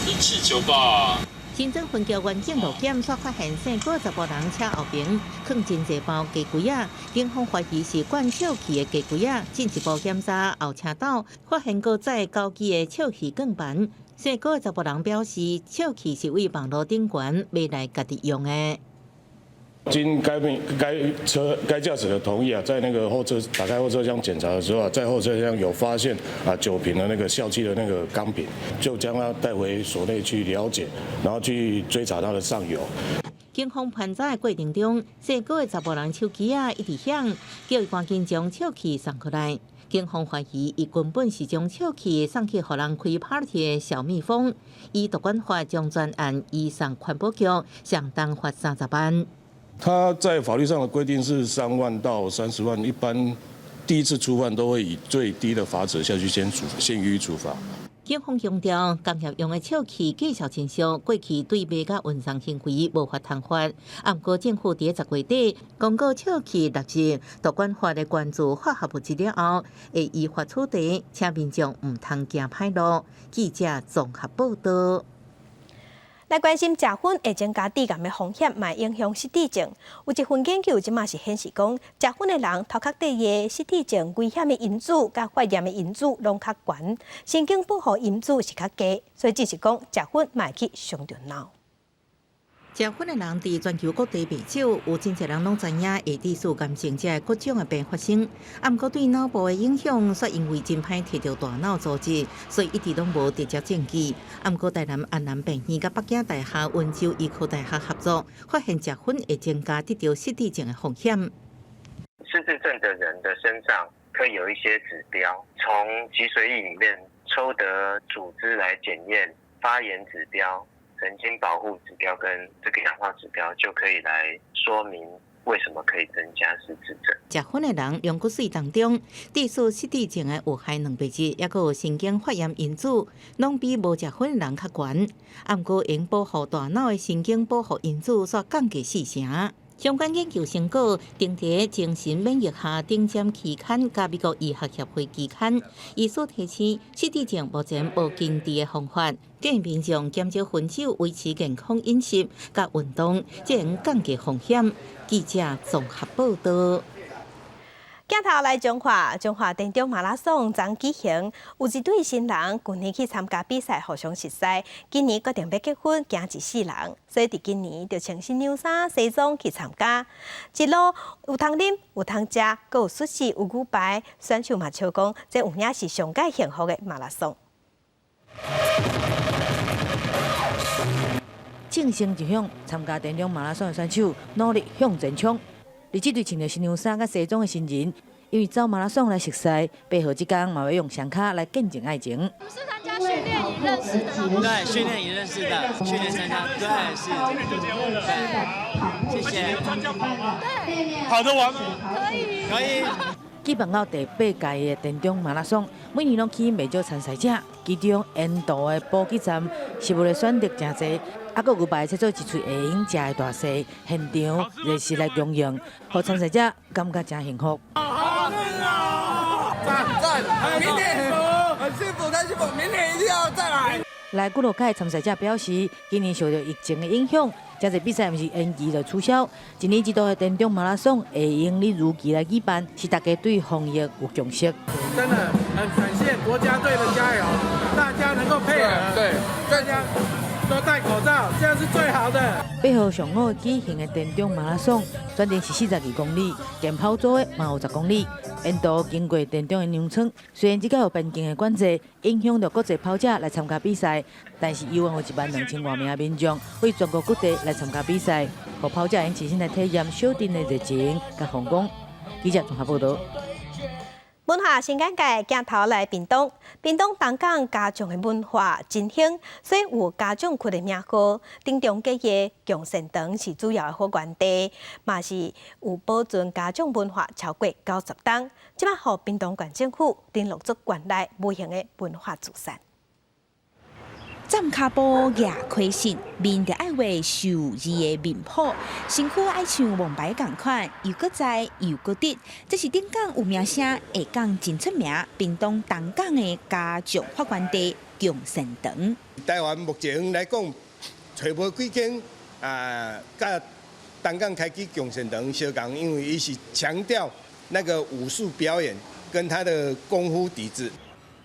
是氣球吧？新莊分局員警路檢，煞發現姓郭查埔人車後爿囥真濟包雞胿仔，警方懷疑是灌笑氣的雞胿仔，進一步檢查後車斗，發現閣載九支的笑氣鋼板。姓郭的查埔人表示，笑氣是對網路頂懸買來家己用的。經該駕駛的同意啊，在那個後車打開後車廂檢查的時候啊，在後車廂有發現啊9瓶的那個笑氣的那個鋼瓶，就將他帶回所內去了解，然後去追查他的上游。警方盤查的過程中，姓郭的查埔人手機仔一直響，叫伊趕緊將笑氣送過來。警方懷疑，伊根本是將笑氣送去予人開 party 的小蜜蜂。依毒管法將全案移送環保局，相當罰30萬。他在法律上的規定是3萬到30萬，一般第一次初犯都會以最低的罰則下去先予以處罰。警方強調，工業用的笑氣價數真俗，過去對賣佮運送行為無法通罰。毋過政府佇10月底公告笑氣納入毒管法的關注化合物質了後，會依法處理，請民眾毋通行歹路。記者綜合報道。來關心食薰會增加致癌的風險，嘛會影響失智症。有一份研究，這馬是顯示講，食薰的人頭殼底的失智症危險的因子佮發炎的因子攏較懸，神經保護因子是較低，所以只是講食薰嘛會去傷著腦。食薰的人佇全球各地袂少，有真濟人攏知影會致使癌症這各種的病發生。啊，毋過對腦部的影響，卻因為真歹提著大腦組織，所以一直攏無直接證據。啊，毋過台南安南病院佮北京大學、溫州醫科大學合作，發現食薰會增加得著失智症的風險。失智症的人的身上可以有一些指標，從脊髓液裡面抽得組織來檢驗發炎指標、神經保護指標跟這個氧化指標，就可以來說明為什麼可以增加失智症。食薰的人軟骨髓當中，致使失智症的有害蛋白質，抑閣有神經發炎因子，攏比無食薰的人較懸。啊，毋過會保護大腦的神經保護因子煞降低四成。相關研究成果登佇精神免疫學頂尖期刊佮美國醫學協會期刊，醫師提醒，失智症目前無根治的方法，建議民眾減少薰酒，維持健康飲食佮運動，才能降低風險。記者綜合報道。鏡頭來彰化，彰化田中馬拉松昨舉行，有一對新人舊年去參加比賽，互相熟似，今年決定欲結婚，行一世人，所以佇今年就穿新娘衫、西裝去參加。一路有通啉，有通食，閣有壽司，有牛排，選手嘛笑講，這有影是上蓋幸福的馬拉松。正聲一響，參加田中馬拉松的選手努力向前衝。而這對穿著新娘衫佮西裝的新人，因為走馬拉松來熟似，爬號這工嘛欲用雙跤來見證愛情。是參加訓練營認識的嗎？對，訓練營認識的，去年參加，對，是。對，謝謝。對，跑得完嗎？可以，可以。舉辦到第八屆的田中馬拉松，每年攏吸引袂少參賽者。其中沿途的補給站食物的選擇誠濟，啊，閣牛排切做一喙會用食的大細，現場熱食來供應，予參賽者感覺誠幸福。好讚讚，明年很幸福，很幸福，明年一定要再來。來幾落屆參賽者表示，今年受著疫情的影響，誠濟比賽毋是延期就取消。一年一度的田中馬拉松會用得如期來舉辦，是大家對防疫有共識。真的很感謝國家隊的加油，大家能夠配合，對，大家都戴口罩，這樣是最好的。8號上午舉行的田中馬拉松，全程是42公里，健跑組的嘛有10公里。沿途經過田中的農村，雖然這擺有邊境的管制，影響著國際跑者來參加比賽，但是猶原有1萬2千外名民眾對全國各地來參加比賽，予跑者會親身來體驗小鎮的熱情佮風光。記者綜合報道。文化新簡介，鏡頭來屏東，屏東東港家將的文化真興，所以有家將窟的名號。頂中間的共善堂是主要的發源地，嘛是有保存家將文化超過90冬。這擺予屏東縣政府登錄做縣內無形的文化資產。站跤步夯溪信，面就愛畫壽字的面譜，身軀愛像王牌仝款，又閣在又閣直。這是頂港有名聲，下港真出名，屏東東港的家將發源地共善堂。台灣目前來講，揣無幾間啊，佮東港開起共善堂相仝，因為伊是強調那個武術表演跟他的功夫底子。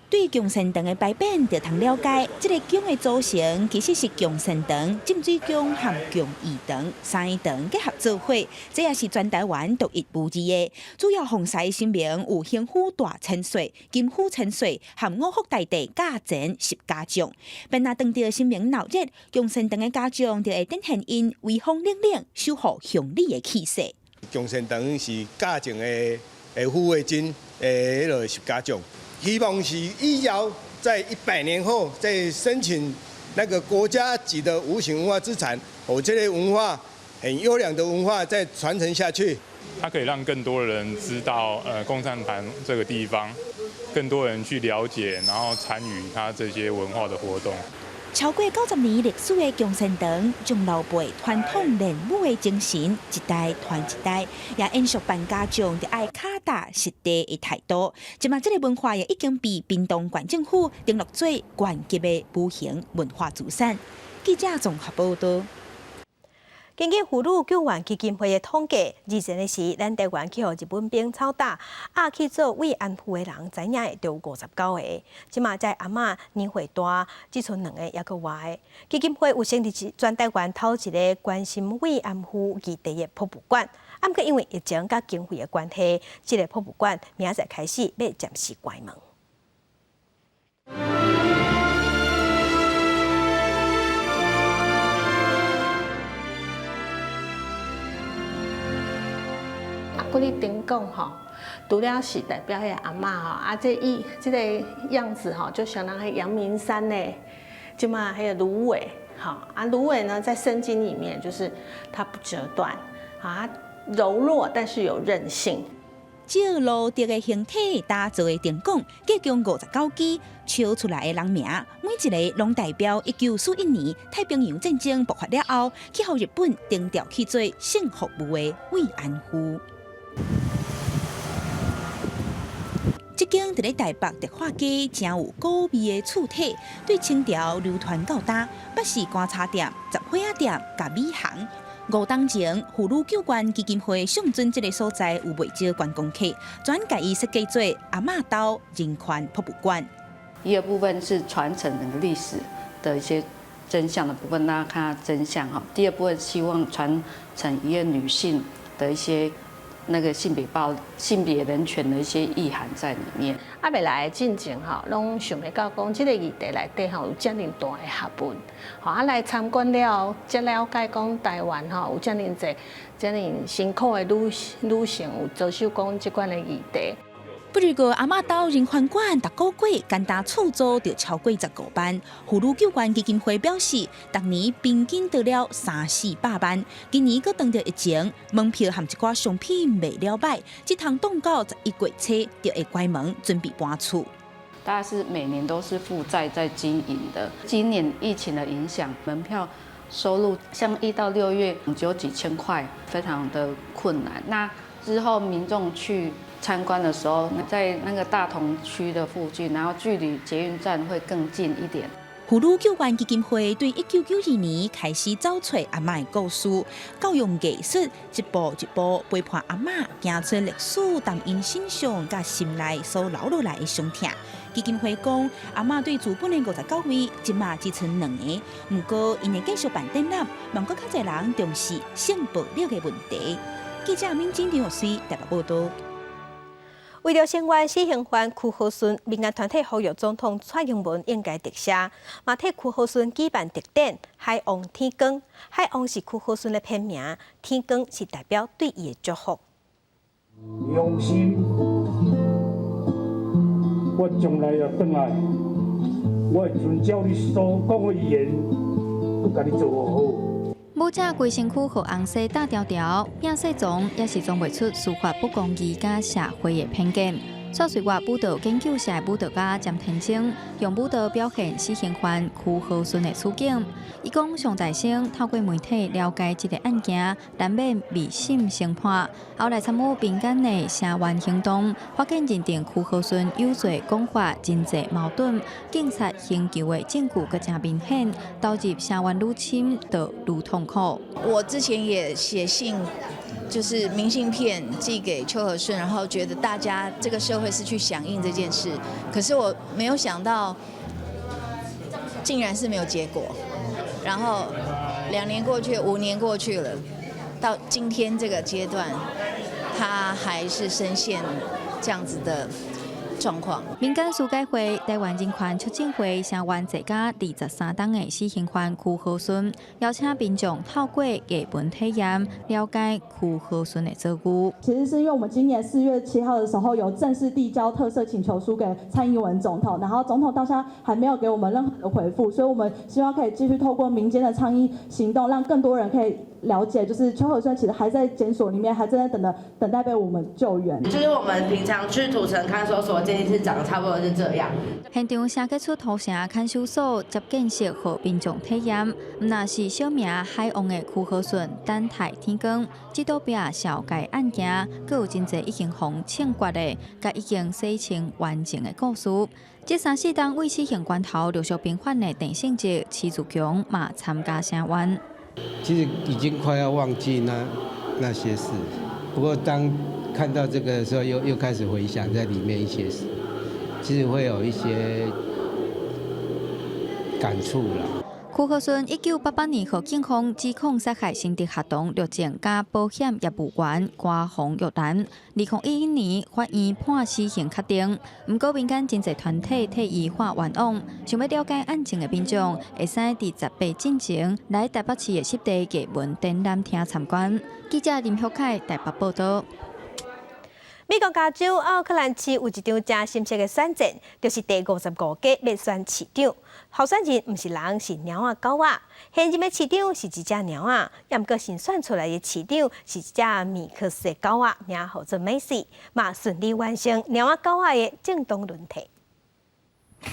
對共善堂的牌匾就通了解，這个宮的組成其實是共善堂、浸水宮和共義堂三个堂結合做伙，這也是全台灣獨一無二的。主要奉祀神明有興福大千歲、金虎千歲和五福大帝駕前十家將。便若當著神明鬧熱，共善堂的家將就會展現𪜶威風凜凜、守護鄉里的氣勢。共善堂是駕前的護衛軍的彼个十家將。希望是以後在100年後再申請那個國家級的無形文化資產，哦，這個文化很優良的文化再傳承下去。它可以讓更多人知道，共善堂這個地方，更多人去了解，然後參與它這些文化的活動。超過90年歷史的共善堂，將老輩傳統練武的精神一代傳一代，也延續辦家將就愛跤踏實地的態度。這馬這个文化也已經被屏東縣政府登錄做縣級的無形文化資產。記者綜合報道。根據婦女救援基金會的統計，二戰的時，咱台灣去予日本兵臭打，押去做慰安婦的人，知影會著有59個。這馬這阿嬤年歲大，只賰兩個猶閣活的。基金會有成立全台灣頭一個關心慰安婦議題的博物館，毋過因為疫情佮經費的關係，這个博物館明仔載開始欲暫時關門。佮你燈講吼，除了是代表彼个阿嬤吼，啊，這伊這个樣子吼，就相當彼陽明山呢，這馬彼个蘆葦，吼，啊，蘆葦呢，在聖經裡面就是它不折斷，啊，柔弱但是有韌性。照蘆竹的形體打造的燈管，計共59支，抽出來的人名，每一个攏代表1941年太平洋戰爭爆發了後，去予日本徵調去做性服務的慰安婦。這間佇咧台北迪化街，誠有古味的厝體，對清朝流傳到今，捌是乾茶店、雜貨仔店、佮米行。5冬前，婦女救援基金會相準這个所在有袂少觀光客，轉共伊設計做阿嬤兜人權博物館。一個部分是傳承整個歷史的一些真相的部分，讓大家看真相哈。第二部分希望傳承一個女性的一些那個性別暴、性別人權的一些意涵在裡面。啊，未來進前吼，攏想欲到講，這个議題內底吼有遮爾大的學問，吼啊來參觀了後，才了解講台灣吼有遮爾濟、遮爾辛苦的女性有遭受講這款的議題。不如過阿嬤兜人權館，逐个月簡單厝租就超過15萬。婦女救援基金會表示，逐年平均得了三四百萬。今年閣當著疫情，門票和一寡商品賣了䆀，這通擋到11月初就會關門，準備搬厝。大概是每年都是負債在經營的。今年疫情的影響，門票收入像1到6月只有幾千塊，非常的困難。那之後民眾去參觀的時候，在那個大同區的附近，然後距離捷運站會更近一點。婦女救援基金會對1992年開始走揣阿嬤的故事，教育藝術一步一步陪伴阿嬤行出歷史，踮𪜶身上佮心內所留落來的傷痛。基金會講，阿嬤對祖本的59位，這馬只賰兩个，毋過𪜶會繼續辦展覽，望閣較濟人重視性暴力的問題。記者敏晶、張玉水台北報道。為著聲援死刑犯區和順，民間團體呼籲總統蔡英文應該特赦，嘛替區和順舉辦特展《海王天光》。海王是區和順的片名，天光是代表對伊的祝福。用心，我將來若轉來，我會遵照你所講的言，閣共你做好。舞者規身軀予紅紗罩牢牢，變勢裝也是裝袂出司法不公義佮社會的偏見。蔡穗月舞蹈研究社舞蹈家詹天晶用舞蹈表現死刑犯邱和順的處境。伊講上代先透過媒體了解這個案件，難免未審先判。後來參與民間的聲援行動，法院認定邱和順有罪，講法真濟矛盾，警察刑求的證據閣誠明顯，投入聲援愈深就愈痛苦。我之前也寫信，就是明信片寄給邱和順，然後覺得大家這個社會是去響應這件事，可是我沒有想到，竟然是沒有結果。然後2年過去，5年過去了，到今天這個階段，他還是深陷這樣子的狀況。民間司改會、台灣人權促進會聲援坐監23冬的死刑犯邱和順，邀請民眾透過藝文體驗了解邱和順的遭遇。其實是因為我們今年4月7號的時候有正式遞交特赦請求書給蔡英文總統，然後總統到現在還沒有給我們任何的回覆，所以我們希望可以繼續透過民間的倡議行動，讓更多人可以了解，就是邱和順其實還在監所裡面，還正在等待被我們救援。就是我們平常去土城看守所，鑑定室長得差不多是這樣。現場寫結出土城看守所接見室，予民眾體驗，毋但是小名海王的邱和順等待天光，這倒壁紹介案件，閣有真濟已經予槍決的，佮已經洗清完整的故事。這三四冬為死刑關頭陸續平反的鄭勝哲、徐自強嘛參加聲援。其實已經快要忘記那些事，不過當看到這個的時候，又開始回想在裡面一些事，其實會有一些感觸啦。邱和順1988年予警方指控殺害新竹學童陸靜佮保險業務員郭黃玉蘭。2011年法院判死刑確定，毋過民間真濟團體替伊喊冤枉。想欲了解案情的民眾，會使佇18進前來台北市的濕地藝文展覽廳參觀。記者林玉凱台北報道。美國加州奧克蘭市有一場誠心血的選戰，就是第55屆欲選市長。候選人毋是人，是貓仔狗仔。現任的市長是一隻貓仔，毋過新選出來的市長是一隻米克斯的狗仔，名號做美西，嘛順利完成貓仔狗仔的政黨輪替。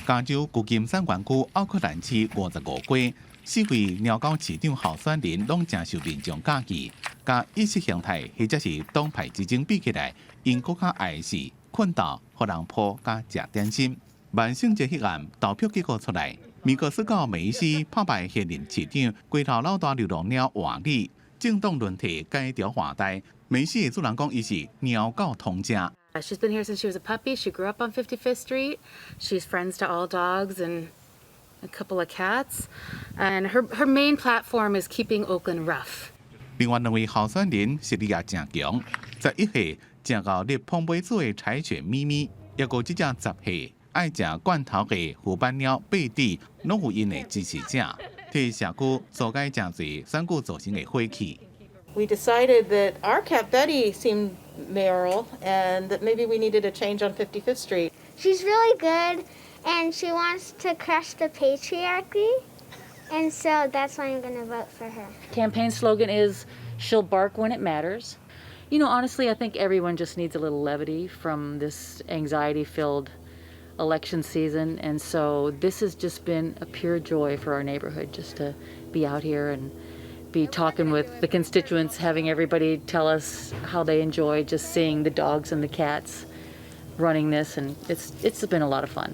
加州舊金山灣區奧克蘭市55街，四位貓狗市長候選人攏誠受民眾佮意，佮意識形態或者是黨派之爭比起來，𪜶閣較愛是睏鬥、予人抱佮食點心。萬聖節彼暗，投票結果出來，米克斯狗梅西拍敗現任市長規頭老大流浪貓瓦里，政黨輪替改朝換代。梅西的主人講，伊是貓狗通食。 She's been here since she was a puppy. She grew up on 55th Street. She's friends to all dogs and a couple of cats. And her main platform is keeping Oakland rough. 另外兩位候選人實力也誠強，11歲誠𠢕捏膨尾鼠的柴犬咪咪，抑閣這隻10歲愛食罐頭的虎斑貓貝蒂，攏有𪜶的支持者，替社區疏解誠濟選舉造成的火氣。 We decided that our cat Betty seemed mayoral and that maybe we needed a change on 55th Street. She's really good and she wants to crush the patriarchy. And so that's why I'm going to vote for her. Campaign slogan is she'll bark when it matters. Honestly, I think everyone just needs a little levity from this anxiety filled election season. And so this has just been a pure joy for our neighborhood just to be out here and be talking with the constituents, having everybody tell us how they enjoy just seeing the dogs and the cats running this. And it's been a lot of fun.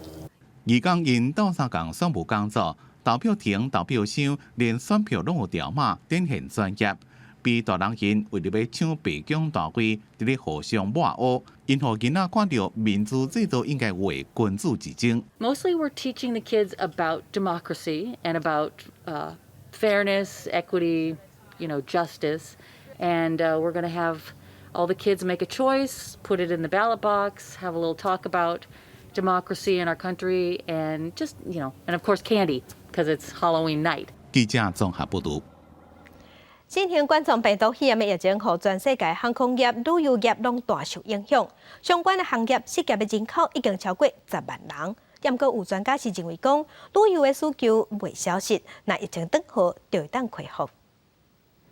義工𪜶鬥相共選務工作，投票亭、投票箱，連選票攏有條碼，展現專業。比大人𪜶為著欲搶白宮大位，佇咧互相抹烏，𪜶予囡仔看著民主制度應該有的君子之爭。 Mostly we're teaching the kids about democracy and about fairness, equity, justice. And we're going to have all the kids make a choice, put it in the ballot box, have a little talk about democracy in our country, and just, and of course candy, because it's Halloween night. 記者綜合報導。新型冠狀病毒肺炎的疫情，予全世界航空業、旅遊業攏大受影響，相關的行業失業的人口已經超過10萬人。毋過有專家是認為講，旅遊的需求未消失，若疫情轉好就會當恢復。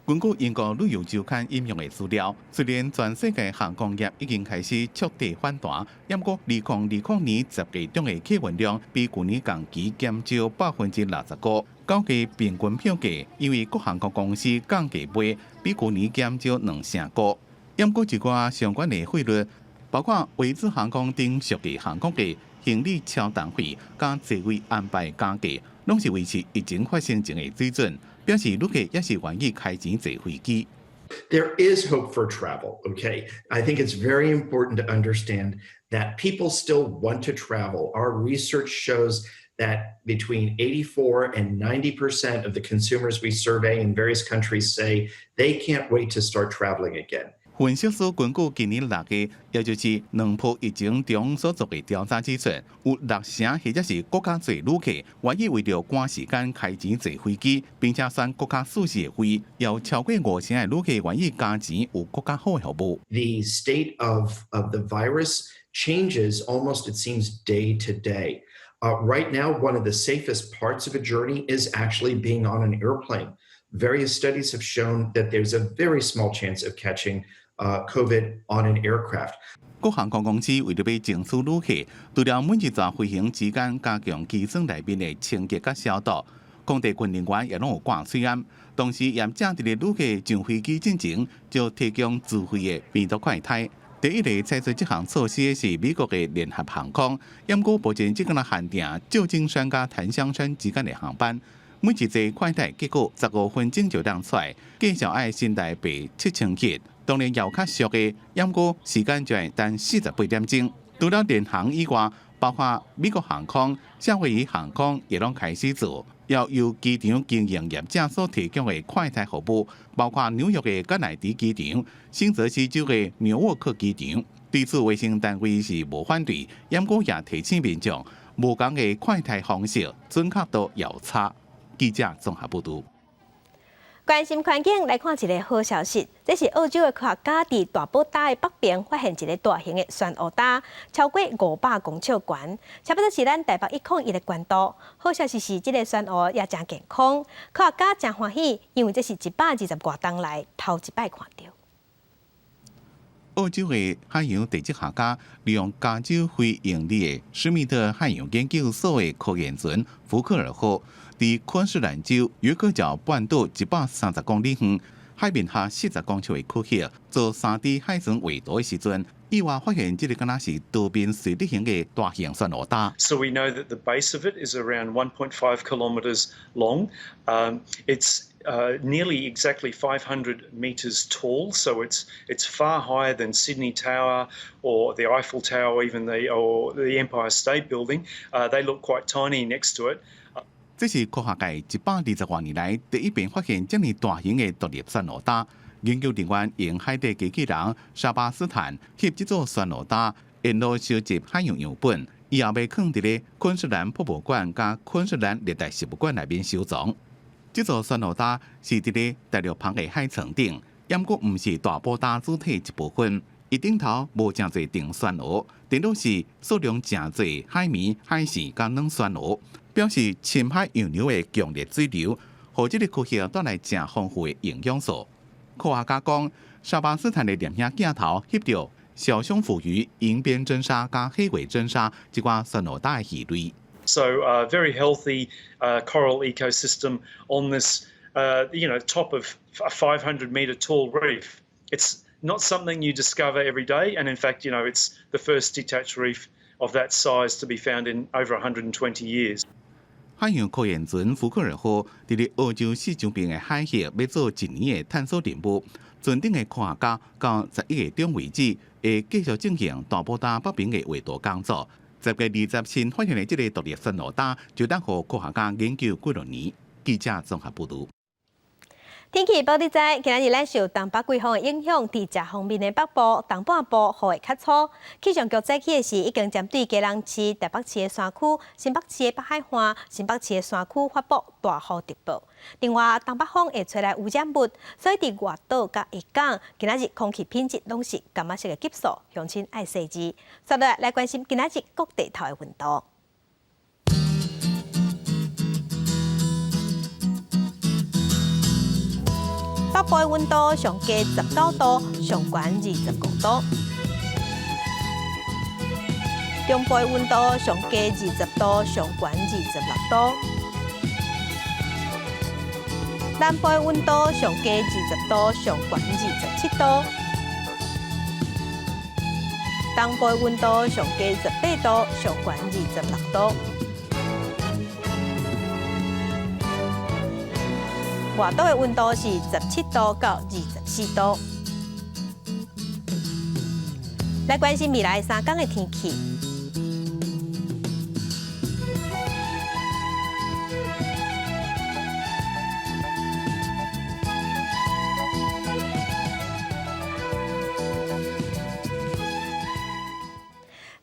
根據英國旅遊週刊引用的資料，雖然全世界航空業已經開始觸底反彈，毋過2020年10月中的客運量比舊年同期減少65%。九月平均票價因為各航空公司降價賣，比舊年減少2成五。毋過一寡相關的費率，包括維茲航空等屬嘅航空價、行李超重費佮座位安排加價，攏是維持疫情發生前的水準。表示旅客猶是願意開錢坐飛機。 There is hope for travel, okay? I think it's very important to understand that people still want to travel. Our research shows that between 84 and 90% of the consumers we survey in various countries say they can't wait to start traveling again. 分析師根據今年6月，也就是兩波疫情中所做的調查指出，有六成或者是閣較濟旅客願意為著趕時間開錢坐飛機，並且選閣較舒適的位，有超過五成的旅客願意加錢有閣較好的服務。 The state of the virus changes almost, it seems, day to day. Right now, one of the safest parts of a journey is actually being on an airplane. Various studies have shown that there's a very small chance of catching COVID on an aircraft. 各航空公司為著欲爭取旅客，除了每一逝飛行之間加強機艙內面的清潔佮消毒，空地勤人員也攏有掛喙罨，同時也正佇咧旅客上飛機進前就提供自費的病毒快篩。第一個採取這項措施的是美國的聯合航空，毋過目前只敢若限定舊金山佮檀香山之間的航班。每一劑快篩結果15分鐘就當出來，價錢愛新台幣7000。當然有較俗的，毋過時間就愛等48點鐘。除了聯航以外，包括美國航空、夏威夷航空也攏開始做，要由機場經營業者所提供的快篩服務，包括紐約的甘迺迪機場、新澤西州的紐沃克機場。對此，衛生單位是無反對，毋過也提醒民眾，無仝的快篩方式準確度有差。記者綜合報導。關心環境，來看一个好消息。這是澳洲的科學家佇大堡礁的北邊發現一个大型的珊瑚礁，超過500公尺懸，差不多是咱台北101的懸度。好消息是，這个珊瑚也誠健康，科學家誠歡喜，因為這是120外冬來頭一擺看著。澳洲的海洋地質學家利用加州非營利的施密特海洋研究所的科研船福克爾號，佇昆士蘭州約克角半島130公里遠海面下40公尺的區域做3D 海床畫圖的時陣，意外發現這个敢若是多邊垂直型的大型珊瑚礁。 So we know that the base of it is around 1.5 kilometers long. It's nearly exactly 500 meters tall, so it's far higher than Sydney Tower or the Eiffel Tower, even the Empire State Building. They look quite tiny next to it. 這是科學界120外年來第一遍發現這麼大型的獨立珊瑚礁。研究人員用海底機器人沙巴斯坦翕這組珊瑚礁，沿路收集海洋樣本，以後欲囥佇咧昆士蘭博物館佮昆士蘭熱帶植物館內面收藏。這座珊瑚礁是佇咧大陸棚的海床頂，毋過毋是大堡礁主體一部分。伊頂頭無誠濟定珊瑚，顛倒是數量誠濟海綿、海蜇佮軟珊瑚，表示深海洋流的強烈水流，予這个區域帶來誠豐富的營養素。科學家講，沙巴斯坦的攝影鏡頭翕著小胸腹魚、銀邊真鯊佮黑尾真鯊這寡珊瑚礁的魚類。 So, very healthy coral ecosystem on this top of a 500 meter tall reef. It's not something you discover every day, and in fact, it's the first detached reef of that size to be found in over 120 years. 海洋科研船福克爾號佇咧澳洲四周邊的海域欲做一年的探索任務，船頂的科學家到11月中為止，會繼續進行大堡礁北邊的畫圖工作。10月20新發現的這个獨立珊瑚礁，就當予科學家研究幾落年。記者綜合報導。天氣報你知，今仔日咱受東北季風的影響，佇食方面的北部、東半部雨會較粗。氣象局早起的時，已經針對基隆市、台北市的山區、新北市的北海岸、新北市的山區發布大雨特報。另外，東北風會吹來污染物，所以佇外島佮漁港，今仔日空氣品質攏是柑仔色的級數，鄉親愛細緻。接落來來關心今仔日各地頭的溫度。北北部的溫度上低19度，上懸25度。中部的溫度上低20度，上懸26度。南部的溫度上低20度，上懸27度。東部的溫度上低18度，上懸26度。外島的溫度是17度到24度。來關心未來3天的天氣。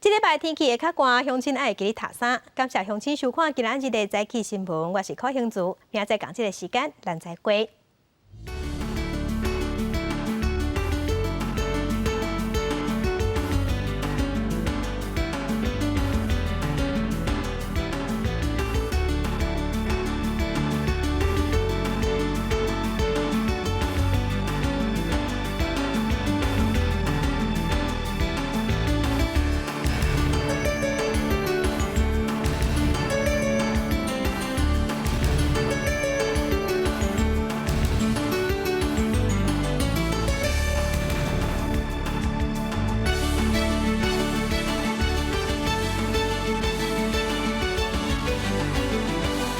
這禮拜天氣會較寒，鄉親愛記得疊衫。感謝鄉親收看今仔日的早起新聞，我是柯興竹，明仔載仝這个時間，咱再會。